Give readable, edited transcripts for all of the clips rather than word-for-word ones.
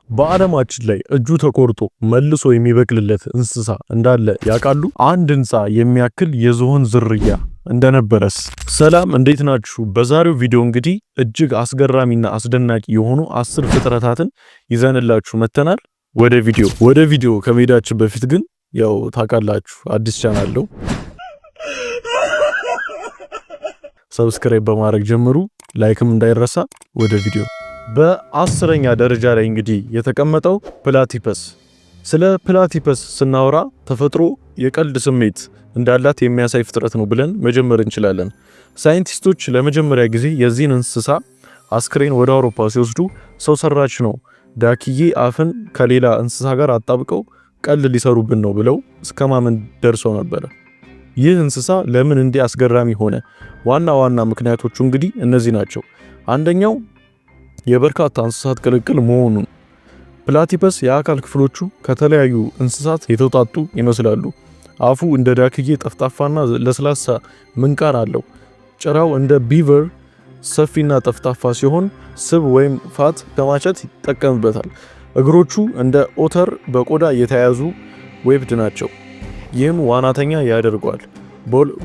በዓለማችን ላይ እጁ ተቆርጦ መልሶ የሚበቅልለት እንስሳ እንዳለ ያውቃሉ? አንድ ህንፃ የሚያክል የዝሆን ዝርያ እንደነበረስ? ሰላም፣ እንዴት ናችሁ? በዛሬው ቪዲዮ እንግዲህ እጅግ አስገራሚና አስደናቂ የሆኑ 10 ፍጥረታትን ይዘንላችሁ መተናል። ወደ ቪዲዮ ከመሄዳችን በፊት ግን ያው ታውቃላችሁ አዲስ ቻናል ነው። Subscribe በማድረግ ጀምሩ። Like ም እንዳይረሳ። ወደ ቪዲዮ። በ10ኛ ደረጃ ላይ እንግዲህ የተቀመጠው platypus። ስለ platypus ስናወራ ተፈጥሮ የቀልድ ስሜት እንዳላት የሚያሳይ ፍጥረት ነው ብለን መጀመር እንችላለን። ሳይንቲስቶች ለመጀመሪያ ጊዜ የዚህን እንስሳ አስክሬን ወደ አውሮፓ ሲወስዱ ሰው ሰራሽ ነው፣ ዳክዬ አፍን ከሌላ እንስሳ ጋር አጣብቀው ቀልድ ሊሰሩብን ነው ብለው እስከ ማመን ደርሰው ነበረ። ይህ እንስሳ ለምን እንዲህ አስገራሚ ሆነ? ዋና ዋና ምክንያቶቹ እንግዲህ እነዚህ ናቸው። አንደኛው የበርካታ እንስሳት ቅልቅል መሆኑን። Platypus የአካል ክፍሎቹ ከተለያዩ እንስሳት የተውጣጡ ይመስላሉ። አፉ እንደ ዳክዬ ጠፍጣፋና ለስላሳ ምንቃር አለው። ጭራው እንደ beaver ሰፊና ጠፍጣፋ ሲሆን ስብ ወይም fat ለማከማቸት ይጠቀምበታል። እግሮቹ እንደ otter በቆዳ የተያያዙ webbed ናቸው። ይህም ዋናተኛ ያደርገዋል።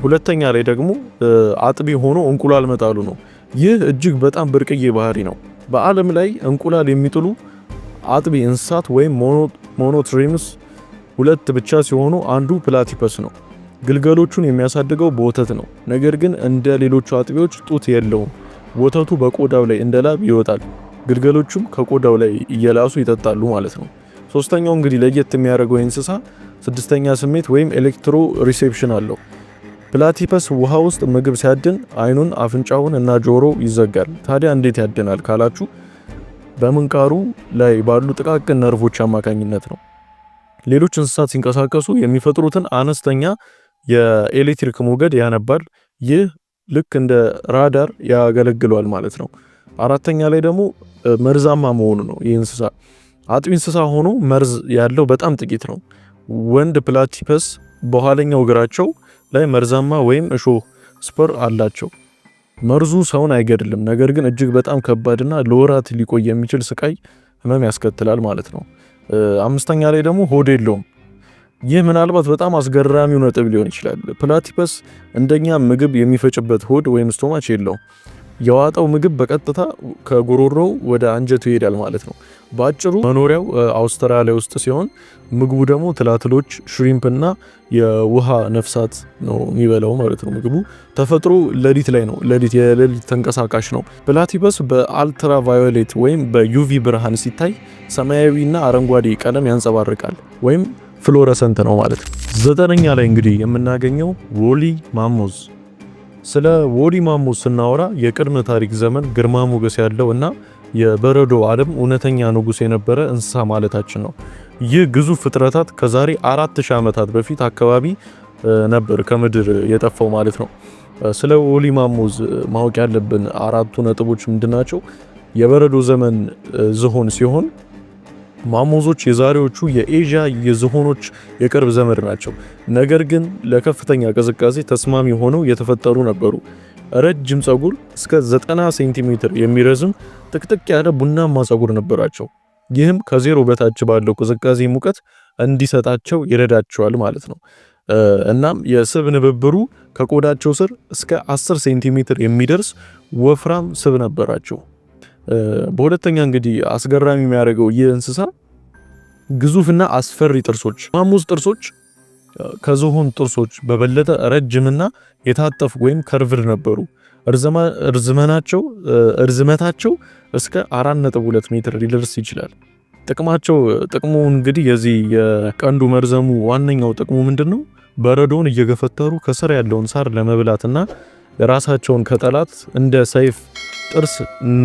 ሁለተኛ ላይ ደግሞ አጥቢ ሆኖ እንቁላል መጣሉ ነው። ይህ እጅግ በጣም ብርቅዬ ባህሪ ነው። በዓለም ላይ እንቁላል የሚጥሉ አጥቢ እንስሳት ወይም monotremes ሁለት ብቻ ሲሆኑ አንዱ platypus ነው። ግልገሎቹን የሚያሳድገው በወተት ነው። ነገር ግን እንደ ሌሎቹ አጥቢዎች ጡት የለውም። ወተቱ በቆዳው ላይ እንደ ላብ ይወጣል። ግልገሎቹም ከቆዳው ላይ እየላሱ ይጠጣሉ ማለት ነው። ሶስተኛው እንግዲህ ለየት የሚያደርገው እንስሳ ስድስተኛ ስሜት ወይም electroreception አለው። Platypus ውሃ ውስጥ ምግብ ሲያድን አይኑን፣ አፍንጫውን እና ጆሮ ይዘጋል። ታዲያ እንዴት ያድናል ካላችሁ በምንቃሩ ላይ ባሉ ጥቃቅን ነርቮች አማካኝነት ነው። ሌሎች እንስሳት ሲንቀሳቀሱ የሚፈጥሩትን አነስተኛ የኤሌክትሪክ ሞገድ ያነባል። ይህ ልክ እንደ ራዳር ያገለግለዋል ማለት ነው። አራተኛ ላይ ደግሞ መርዛማ መሆኑ ነው። ይህ እንስሳ አጥቢ እንስሳ ሆኖ መርዝ ያለው በጣም ጥቂት ነው። ወንድ platypus በኋለኛው እግራቸው ላይ መርዛማ ወይም እሾህ spur አላቸው። መርዙ ሰውን አይገድልም፣ ነገር ግን እጅግ በጣም ከባድና ለወራት ሊቆይ የሚችል ስቃይ፣ ህመም ያስከትላል ማለት ነው። አምስተኛ ላይ ደግሞ ሆድ የለውም። ይህ ምናልባት በጣም አስገራሚው ነጥብ ሊሆን ይችላል። Platypus እንደኛ ምግብ የሚፈጭበት ሆድ ወይም stomach የለውም። የዋጠው ምግብ በቀጥታ ከጉሮሮው ወደ አንጀቱ ይሄዳል ማለት ነው። በአጭሩ መኖሪያው አውስትራሊያ ውስጥ ሲሆን ምግቡ ደግሞ ትላትሎች፣ shrimp እና የውሃ ነፍሳት ነው የሚበላው ማለት ነው። ምግቡ ተፈጥሮ ሌሊት ላይ ነው። ሌሊት የሌሊት ተንቀሳቃሽ ነው። Platypus በ ultraviolet ወይም በ UV ብርሃን ሲታይ ሰማያዊና አረንጓዴ ቀለም ያንጸባርቃል ወይም fluorescent ነው ማለት ነው። ዘጠነኛ ላይ እንግዲህ የምናገኘው woolly mammoth። ስለ woolly mammoth ስናወራ የቅድመ ታሪክ ዘመን ግርማ ሞገስ ያለው እና የበረዶ ዓለም እውነተኛ ንጉስ የነበረ እንስሳ ማለታችን ነው። ይህ ግዙፍ ፍጥረታት ከዛሬ 4000 ዓመታት በፊት አካባቢ ነበር ከምድር የጠፋው ማለት ነው። ስለ woolly mammoth ማወቅ ያለብን አራቱ ነጥቦች ምንድናቸው? የበረዶ ዘመን ዝሆን ሲሆን mammoth ኦች የዛሬዎቹ የኤዥያ የዝሆኖች የቅርብ ዘመድ ናቸው። ነገር ግን ለከፍተኛ ቅዝቃዜ ተስማሚ ሆነው የተፈጠሩ ነበሩ። ረጅም ፀጉር፣ እስከ 90 ሴንቲሜትር የሚረዝም ጥቅጥቅ ያለ ቡናማ ፀጉር ነበራቸው። ይህም ከዜሮ በታች ባለው ቅዝቃዜ ሙቀት እንዲሰጣቸው ይረዳቸዋል ማለት ነው። እናም የስብ ንብብሩ ከቆዳቸው ስር እስከ 10 ሴንቲሜትር የሚደርስ ወፍራም ስብ ነበራቸው። በሁለተኛ እንግዲህ አስገራሚ የሚያደርገው ይህ እንስሳ ግዙፍና አስፈሪ ጥርሶች። Mammoth ጥርሶች ከዝሆን ጥርሶች በበለጠ ረጅምና የታጠፉ ወይም curved ነበሩ። እርዝመናቸው እርዝመታቸው እስከ 4.2 ሜትር ሊደርስ ይችላል። ጥቅሙ እንግዲህ የዚህ የቀንዱ መርዘሙ ዋነኛው ጥቅሙ ምንድነው? በረዶውን እየገፈተሩ ከስር ያለውን ሳር ለመብላትና ራሳቸውን ከጠላት እንደ ሰይፍ ጥርስ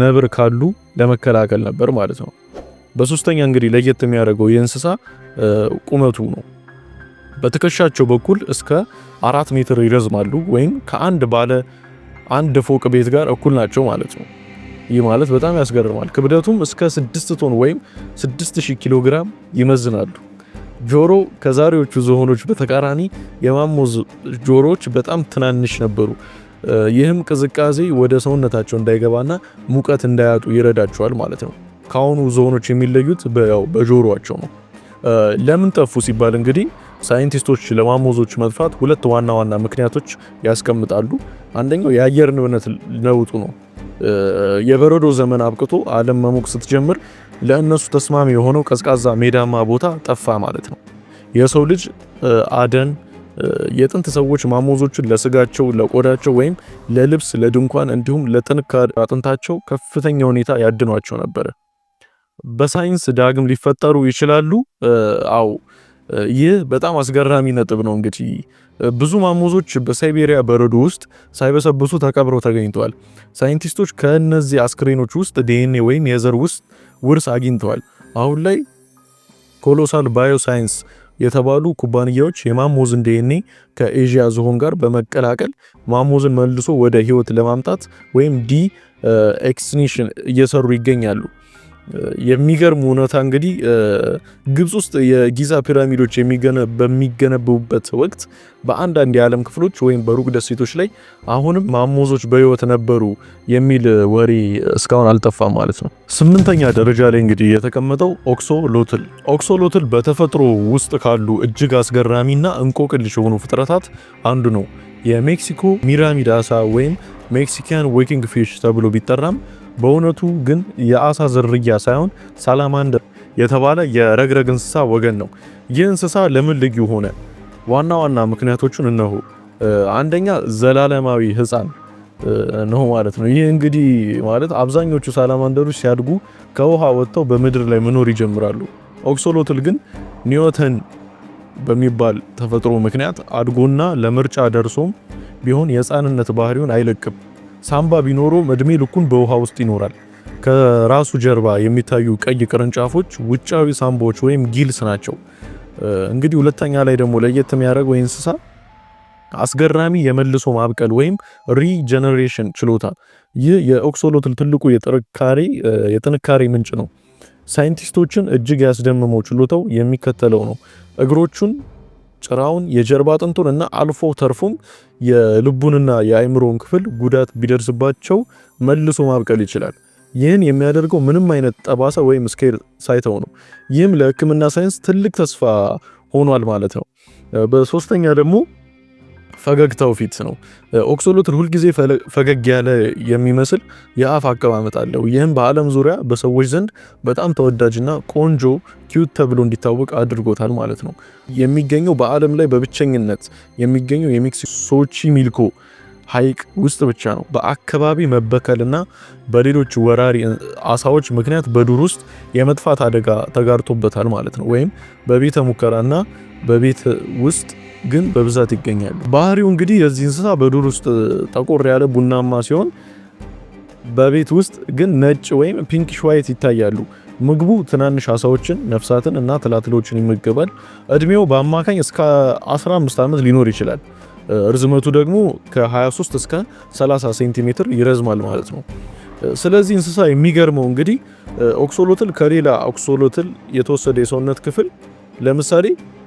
ነብር ካሉ ለመከላከል ነበር ማለት ነው። በሶስተኛ እንግዲህ ለየት የሚያደርገው የእንስሳ ቁመቱ ነው። በትከሻቸው በኩል እስከ 4 ሜትር ይረዝማሉ ወይም ከአንድ ባለ አንድ ፎቅ ቤት ጋር እኩል ናቸው ማለት ነው። ይህ ማለት በጣም ያስገርማል። ክብደቱም እስከ 6 ቶን ወይም 6000 ኪሎ ግራም ይመዝናሉ። ጆሮ ከዛሬዎቹ ዝሆኖች በተቃራኒ የ mammoth ጆሮዎች በጣም ትናንሽ ነበሩ። ይህም ቅዝቃዜ ወደ ሰውነታቸው እንዳይገባና ሙቀት እንዳያጡ ይረዳቸዋል ማለት ነው። ከአሁኑ ዝሆኖች የሚለዩት ያው በጆሮአቸው ነው። ለምን ጠፉ ሲባል እንግዲህ ሳይንቲስቶች ለማሞዞች መጥፋት ሁለት ዋና ዋና ምክንያቶች ያስቀምጣሉ። አንደኛው የአየር ንብረት ለውጡ ነው። የበረዶ ዘመን አብቅቶ ዓለም መሞቅ ስትጀምር ለእነሱ ተስማሚ የሆነው ቀዝቃዛ ሜዳማ ቦታ ጠፋ ማለት ነው። የሰው ልጅ አደን የጥንት ሰዎች ማሞዞችን ለስጋቸው፣ ለቆዳቸው ወይም ለልብስ፣ ለድንኳን እንዲሁም ለጥንካሬ አጥንታቸው ከፍተኛ ሁኔታ ያድኗቸው ነበር። በሳይንስ ዳግም ሊፈጠሩ ይችላሉ? አዎ፣ ይህ በጣም አስገራሚ ነጥብ ነው። እንግዲህ ብዙ ማሞዞች በሳይቤሪያ በረዶ ውስጥ ሳይበሰብሱ ተቀብረው ተገኝተዋል። ሳይንቲስቶች ከእነዚህ አስክሬኖች ውስጥ ዲኤንኤ ወይም የዘር ውስጥ ውርስ አግኝተዋል። አሁን ላይ Colossal Biosciences የተባሉ ኩባንያዎች የማሞዝን ዲኤንኤ ከኤዥያ ዝሆን ጋር በመቀላቀል ማሞዝን መልሶ ወደ ህይወት ለማምጣት ወይም de-extinction እየሰሩ ይገኛሉ። የሚገርም እውነታ እንግዲህ ግብጽ ውስጥ የጊዛ ፒራሚዶች በሚገነቡበት ወቅት በአንዳንድ የዓለም ክፍሎች ወይም በሩቅ ደሴቶች ላይ አሁንም ማሞዞች በህይወት ነበሩ የሚል ወሬ እስካሁን አልጠፋም ማለት ነው። ስምንተኛ ደረጃ ላይ እንግዲህ የተቀመጠው ኦክሶሎትል። ኦክሶሎትል በተፈጥሮ ውስጥ ካሉ እጅግ አስገራሚና እንቆቅልሽ የሆኑ ፍጥረታት አንዱ ነው። የሜክሲኮ ሚራሚድ አሳ ወይም Mexican walking fish ተብሎ ቢጠራም በእውነቱ ግን የአሳ ዝርያ ሳይሆን salamander የተባለ የረግረግ እንስሳ ወገን ነው። ይህ እንስሳ ለምን ልዩ ሆነ? ዋና ዋና ምክንያቶቹን እነሆ። አንደኛ፣ ዘላለማዊ ህፃን ነው ማለት ነው። ይህ እንግዲህ ማለት አብዛኞቹ salamander ኦች ሲያድጉ ከውሃ ወጥተው በምድር ላይ መኖር ይጀምራሉ። ኦክሶሎትል ግን neoteny በሚባል ተፈጥሮ ምክንያት አድጎና ለምርጫ ደርሶም ቢሆን የህፃንነት ባህሪውን አይለቅም። ሳምባ ቢኖረውም እድሜ ልኩን በውሃ ውስጥ ይኖራል። ከራሱ ጀርባ የሚታዩ ቀይ ቅርንጫፎች ውጫዊ ሳምባዎች ወይም gills ናቸው። እንግዲህ ሁለተኛ ላይ ደግሞ ለየት የሚያደርገው እንስሳ አስገራሚ የመልሶ ማብቀል ወይም regeneration ችሎታ። ይህ የኦክሶሎትል ትልቁ የጥንካሬ ምንጭ ነው። ሳይንቲስቶችን እጅግ ያስደመመው ችሎታው የሚከተለው ነው። እግሮቹን፣ ጭራውን፣ የጀርባ አጥንቱን እና አልፎ ተርፎም የልቡንና የአእምሮውን ክፍል ጉዳት ቢደርስባቸው መልሶ ማብቀል ይችላል። ይህን የሚያደርገው ምንም አይነት ጠባሳ ወይም scar ሳይተው ነው። ይህም ለሕክምና ሳይንስ ትልቅ ተስፋ ሆኗል ማለት ነው። በሶስተኛ ደግሞ ፈገግታው ፊት ነው። ኦክሶሎትል ሁልጊዜ ፈገግ ያለ የሚመስል የአፍ አቀማመጥ አለው። ይህም በዓለም ዙሪያ በሰዎች ዘንድ በጣም ተወዳጅና ቆንጆ cute ተብሎ እንዲታወቅ አድርጎታል ማለት ነው። የሚገኘው በዓለም ላይ በብቸኝነት የሚገኘው የሜክሲኮ ሶቺሚልኮ ሐይቅ ውስጥ ብቻ ነው። በአካባቢ መበከልና በሌሎች ወራሪ አሳዎች ምክንያት በዱር ውስጥ የመጥፋት አደጋ ተጋርጦበታል ማለት ነው። ወይም በቤተ ሙከራና በቤት ውስጥ ግን በብዛት ይገኛሉ። ባህሪው እንግዲህ የዚህ እንስሳ በዱር ውስጥ ጠቆር ያለ ቡናማ ሲሆን በቤት ውስጥ ግን ነጭ ወይም pinkish white ይታያሉ። ምግቡ ትናንሽ አሳዎችን፣ ነፍሳትን እና ትላትሎችን ይመገባል። እድሜው በአማካኝ እስከ 15 ዓመት ሊኖር ይችላል። ርዝመቱ ደግሞ ከ23 እስከ 30 ሴንቲሜትር ይረዝማል ማለት ነው። ስለዚህ እንስሳ የሚገርመው እንግዲህ ኦክሶሎትል ከሌላ ኦክሶሎትል የተወሰደ የሰውነት ክፍል፣ ለምሳሌ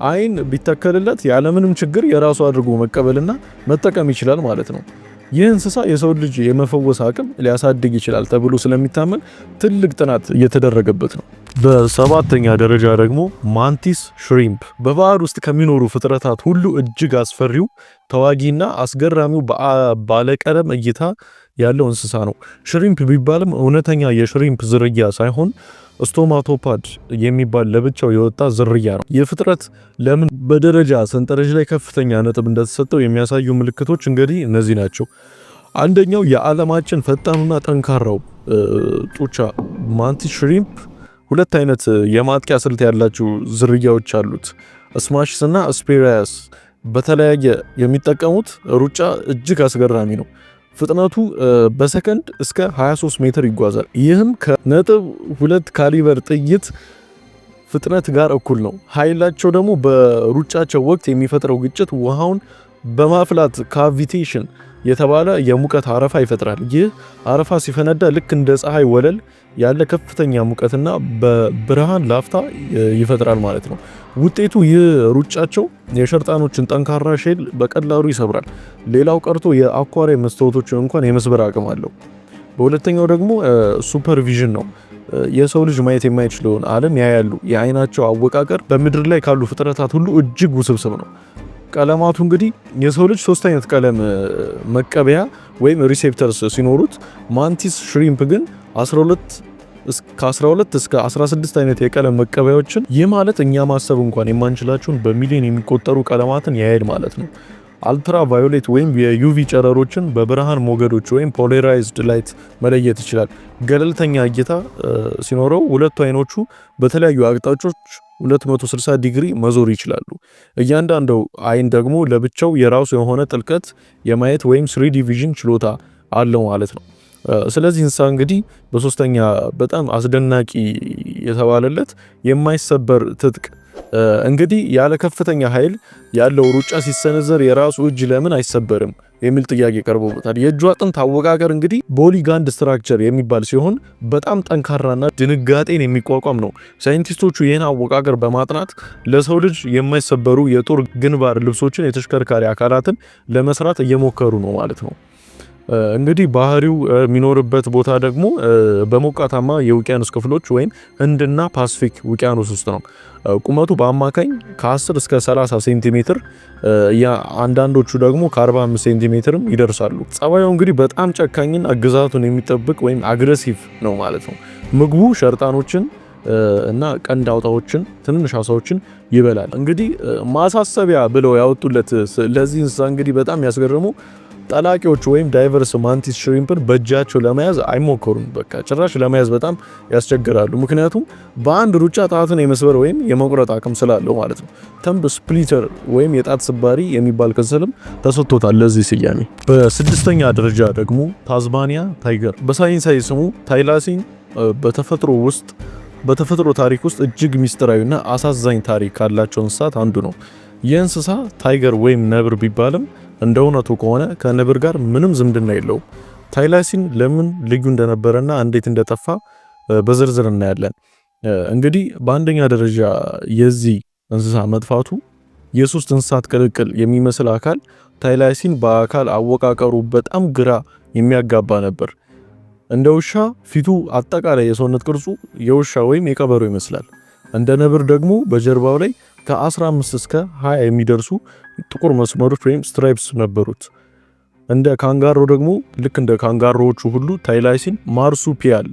አይን ቢተከልለት ያለምንም ችግር የራሱ አድርጎ መቀበልና መጠቀም ይችላል ማለት ነው። ይህ እንስሳ የሰው ልጅ የመፈወስ አቅም ሊያሳድግ ይችላል ተብሎ ስለሚታመን ትልቅ ጥናት እየተደረገበት ነው። በሰባተኛ ደረጃ ደግሞ mantis shrimp። በባህር ውስጥ ከሚኖሩ ፍጥረታት ሁሉ እጅግ አስፈሪው፣ ተዋጊና አስገራሚው ባለቀለም እይታ ያለው እንስሳ ነው። Shrimp ቢባልም እውነተኛ የ shrimp ዝርያ ሳይሆን stomatopod የሚባል ለብቻው የወጣ ዝርያ ነው። ይህ ፍጥረት ለምን በደረጃ ሰንጠረዥ ላይ ከፍተኛ ነጥብ እንደተሰጠው የሚያሳዩ ምልክቶች እንግዲህ እነዚህ ናቸው። አንደኛው የዓለማችን ፈጣኑና ጠንካራው ጡንቻ። Mantis shrimp ሁለት አይነት የማጥቂያ ስልት ያላቸው ዝርያዎች አሉት። Smashes እና spears። በተለያየ የሚጠቀሙት ሩጫ እጅግ አስገራሚ ነው። ፍጥነቱ በሰከንድ እስከ 23 ሜትር ይጓዛል። ይህም ከ0.2 caliber ጥይት ፍጥነት ጋር እኩል ነው። ኃይላቸው ደግሞ በሩጫቸው ወቅት የሚፈጥረው ግጭት ውሃውን በማፍላት cavitation የተባለ የሙቀት አረፋ ይፈጥራል። ይህ አረፋ ሲፈነዳ ልክ እንደ ፀሐይ ወለል ያለ ከፍተኛ ሙቀትና በብርሃን ላፍታ ይፈጥራል ማለት ነው። ውጤቱ ይህ ሩጫቸው የሸርጣኖችን ጠንካራ shell በቀላሉ ይሰብራል። ሌላው ቀርቶ የ aquarium መስታወቶችን እንኳን የመስበር አቅም አለው። በሁለተኛው ደግሞ super vision ነው። የሰው ልጅ ማየት የማይችለውን ዓለም ያያሉ። የአይናቸው አወቃቀር በምድር ላይ ካሉ ፍጥረታት ሁሉ እጅግ ውስብስብ ነው። ቀለማቱ እንግዲህ የሰው ልጅ ሶስት አይነት ቀለም መቀበያ ወይም receptors ሲኖሩት mantis shrimp ግን 12 ከ12 እስከ 16 አይነት የቀለም መቀበያዎችን፣ ይህ ማለት እኛ ማሰብ እንኳን የማንችላቸውን በሚሊዮን የሚቆጠሩ ቀለማትን ያያል ማለት ነው። አልትራ ቫዮሌት ወይም የ UV ጨረሮችን በብርሃን ሞገዶች ወይም polarized light መለየት ይችላል። ገለልተኛ እይታ ሲኖረው ሁለቱ አይኖቹ በተለያዩ አቅጣጫዎች 260 ዲግሪ መዞር ይችላሉ። እያንዳንዱ አይን ደግሞ ለብቻው የራሱ የሆነ ጥልቀት የማየት ወይም 3D vision ችሎታ አለው ማለት ነው። ስለዚህ እንስሳ እንግዲህ በሶስተኛ በጣም አስደናቂ የተባለለት የማይሰበር ትጥቅ፣ እንግዲህ ያለ ከፍተኛ ኃይል ያለው ሩጫ ሲሰነዘር የራሱ እጅ ለምን አይሰበርም የሚል ጥያቄ ቀርቦበታል። የእጁ አጥንት አወቃቀር እንግዲህ ball and structure የሚባል ሲሆን በጣም ጠንካራና ድንጋጤን የሚቋቋም ነው። ሳይንቲስቶቹ ይህን አወቃቀር በማጥናት ለሰው ልጅ የማይሰበሩ የጦር ግንባር ልብሶችን፣ የተሽከርካሪ አካላትን ለመስራት እየሞከሩ ነው ማለት ነው። እንግዲህ ባህሪው የሚኖርበት ቦታ ደግሞ በሞቃታማ የውቅያኖስ ክፍሎች ወይም ህንድና ፓሲፊክ ውቅያኖስ ውስጥ ነው። ቁመቱ በአማካኝ ከ10 እስከ 30 ሴንቲሜትር፣ አንዳንዶቹ ደግሞ ከ45 ሴንቲሜትርም ይደርሳሉ። ጸባዩ እንግዲህ በጣም ጨካኝና ግዛቱን የሚጠብቅ ወይም aggressive ነው ማለት ነው። ምግቡ ሸርጣኖችን እና ቀንድ አውጣዎችን፣ ትንንሽ አሳዎችን ይበላል። እንግዲህ ማሳሰቢያ ብለው ያወጡለት ለዚህ እንስሳ እንግዲህ በጣም ያስገርሙ ጠላቂዎች ወይም divers mantis shrimp ን በእጃቸው ለመያዝ አይሞክሩም። በቃ ጭራሽ ለመያዝ በጣም ያስቸግራሉ። ምክንያቱም በአንድ ሩጫ ጣትን የመስበር ወይም የመቁረጥ አቅም ስላለው ማለት ነው። Thumb splitter ወይም የጣት ስባሪ የሚባል ቅጽልም ተሰጥቶታል ለዚህ ስያሜ። በስድስተኛ ደረጃ ደግሞ Tasmania tiger፣ በሳይንሳዊ ስሙ thylacine፣ በተፈጥሮ ታሪክ ውስጥ እጅግ ሚስጥራዊና አሳዛኝ ታሪክ ካላቸው እንስሳት አንዱ ነው። ይህ እንስሳ tiger ወይም ነብር ቢባልም እንደ እውነቱ ከሆነ ከነብር ጋር ምንም ዝምድና የለውም። Thylacine ለምን ልዩ እንደነበረና እንዴት እንደጠፋ በዝርዝር እናያለን። እንግዲህ በአንደኛ ደረጃ የዚህ እንስሳ መጥፋቱ የሶስት እንስሳት ቅልቅል የሚመስል አካል thylacine በአካል አወቃቀሩ በጣም ግራ የሚያጋባ ነበር። እንደ ውሻ ፊቱ፣ አጠቃላይ የሰውነት ቅርጹ የውሻ ወይም የቀበሮ ይመስላል። እንደ ነብር ደግሞ በጀርባው ላይ ከ15 እስከ 20 የሚደርሱ ጥቁር መስመሮች ወይም stripes ነበሩት። እንደ ካንጋሮ ደግሞ ልክ እንደ ካንጋሮዎቹ ሁሉ thylacine marsupial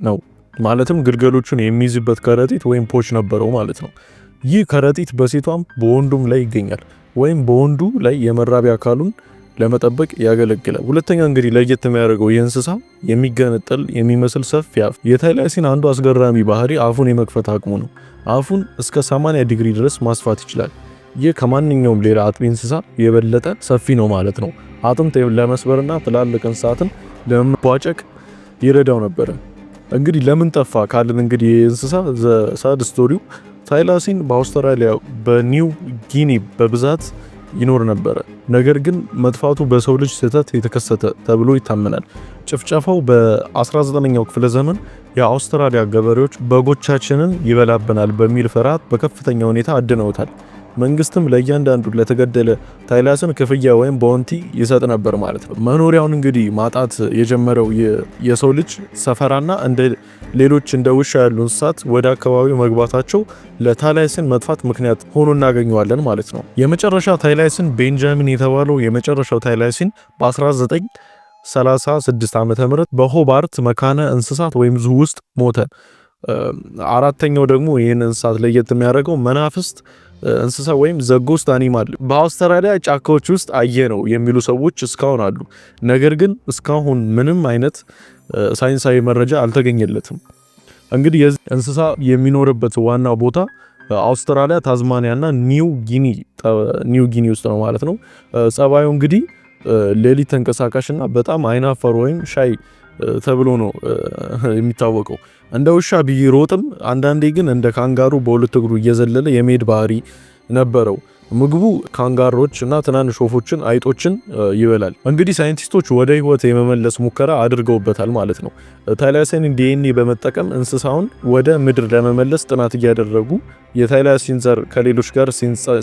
ነው። ማለትም ግልገሎቹን የሚይዝበት ከረጢት ወይም pouch ነበረው ማለት ነው። ይህ ከረጢት በሴቷም በወንዱም ላይ ይገኛል፣ ወይም በወንዱ ላይ የመራቢያ አካሉን ለመጠበቅ ያገለግላል። ሁለተኛ እንግዲህ ለየት የሚያደርገው ይህ እንስሳ የሚገነጠል የሚመስል ሰፊ አፍ። የ thylacine አንዱ አስገራሚ ባህሪ አፉን የመክፈት አቅሙ ነው። አፉን እስከ 80 ዲግሪ ድረስ ማስፋት ይችላል። ይህ ከማንኛውም ሌላ አጥቢ እንስሳ የበለጠ ሰፊ ነው ማለት ነው። አጥንት ለመስበርና ትላልቅ እንስሳትን ለመቧጨቅ ይረዳው ነበረ። እንግዲህ ለምን ጠፋ ካልን እንግዲህ እንስሳ sad story ው thylacine በአውስትራሊያ በኒው ጊኒ በብዛት ይኖር ነበረ። ነገር ግን መጥፋቱ በሰው ልጅ ስህተት የተከሰተ ተብሎ ይታመናል። ጭፍጨፋው በ19ኛው ክፍለ ዘመን የአውስትራሊያ ገበሬዎች በጎቻችንን ይበላብናል በሚል ፍርሃት በከፍተኛ ሁኔታ አድነውታል። መንግስትም ለእያንዳንዱ ለተገደለ thylacine ክፍያ ወይም bounty ይሰጥ ነበር ማለት ነው። መኖሪያውን እንግዲህ ማጣት የጀመረው የሰው ልጅ ሰፈራና እንደ ሌሎች እንደ ውሻ ያሉ እንስሳት ወደ አካባቢው መግባታቸው ለ thylacine መጥፋት ምክንያት ሆኖ እናገኘዋለን ማለት ነው። የመጨረሻ thylacine ቤንጃሚን የተባለው የመጨረሻው thylacine በ1936 ዓ.ም. በሆባርት መካነ እንስሳት ወይም zoo ውስጥ ሞተ። አራተኛው ደግሞ ይህን እንስሳት ለየት የሚያደርገው መናፍስት እንስሳ ወይም the ghost animal በአውስትራሊያ ጫካዎች ውስጥ አየነው የሚሉ ሰዎች እስካሁን አሉ። ነገር ግን እስካሁን ምንም አይነት ሳይንሳዊ መረጃ አልተገኘለትም። እንግዲህ የዚህ እንስሳ የሚኖርበት ዋናው ቦታ አውስትራሊያ፣ ታዝማኒያ እና ኒው ጊኒ ውስጥ ነው ማለት ነው። ጸባዩ እንግዲህ ሌሊት ተንቀሳቃሽ እና በጣም አይናፋር ወይም shy ተብሎ ነው የሚታወቀው። እንደ ውሻ ቢሮጥም አንዳንዴ ግን እንደ ካንጋሩ በሁለት እግሩ እየዘለለ የመሄድ ባህሪ ነበረው። ምግቡ ካንጋሮች እና ትናንሽ ወፎችን፣ አይጦችን ይበላል። እንግዲህ ሳይንቲስቶች ወደ ህይወት የመመለስ ሙከራ አድርገውበታል ማለት ነው። ታይላሲንን ዲኤንኤ በመጠቀም እንስሳውን ወደ ምድር ለመመለስ ጥናት እያደረጉ፣ የታይላሲን ዘር ከሌሎች ጋር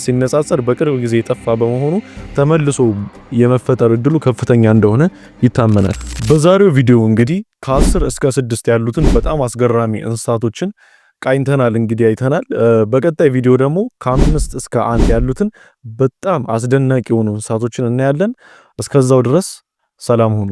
ሲነጻጸር በቅርብ ጊዜ የጠፋ በመሆኑ ተመልሶ የመፈጠር እድሉ ከፍተኛ እንደሆነ ይታመናል። በዛሬው ቪዲዮ እንግዲህ ከ10 እስከ 6 ያሉትን በጣም አስገራሚ እንስሳቶችን ቃኝተናል፣ እንግዲህ አይተናል። በቀጣይ ቪዲዮ ደግሞ ከ5 እስከ 1 ያሉትን በጣም አስደናቂ የሆኑ እንስሳቶችን እናያለን። እስከዛው ድረስ ሰላም ሁኑ።